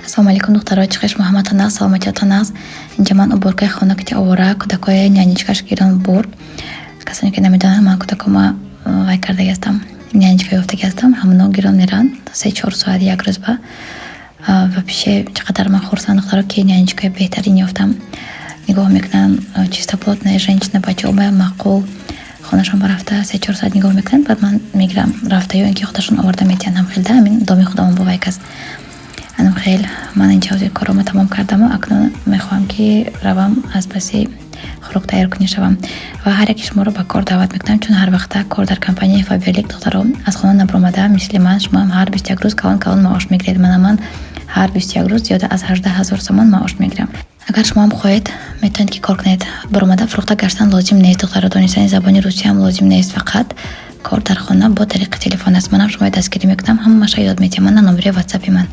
Ассалому алайкум, духтаро, чӣ хел шумо? Ҳаматон нағз, саломатиятон нағз? Инҷа ман уборкаи хона кити овора, кӯдакҳои нянечкаш гирон бурд. Касоне ки намедонанд, ман кӯдакома вай кардаги ҳастам, нянечка ёфтаги ҳастам. Ҳамоно гирон мераванд 3-4 соат як рӯз ба. Вообще, чӣ қадар ман хурсанд, духтаро, ки нянечкаи беҳтарин ёфтам. Нигоҳ мекунанд, чистоплотная женщина, бачаҳо маъқул, хонашон рафта 3-4 соат нигоҳ мекунанд, баъд ман мегирам рафта ё ин ки худашон оварда метиҳанд. Ҳамхел да ҳамин доми худамон бо вай кас. Анам хел ман инҷа ҳозир корома тамом кардаму акнун мехоҳам, ки равам, аз паси хӯрок тайёр кунӣ шавам ва ҳар яки шуморо ба кор даъват мекунам, чун ҳар вақта кор дар компанияи Фаберлик, духтаро, аз хона набаромада, мисли ман шумоам ҳар 21 рӯз калон калон маош мегиред. Мана, ман ҳар 21 рӯз зиёда аз 18 000 сомон маош мегирам. Агар шумоам хоҳед, метавонед, ки кор кунед. Баромада фурӯхта гаштан лозим нест, духтаро, донистани забони русиям лозим нест, фақат кор дар хона бо тариқи телефон аст. Манам шуморо дастгирӣ мекунам, ҳамаашро ёд медиҳам. Мана номери ватсапи ман.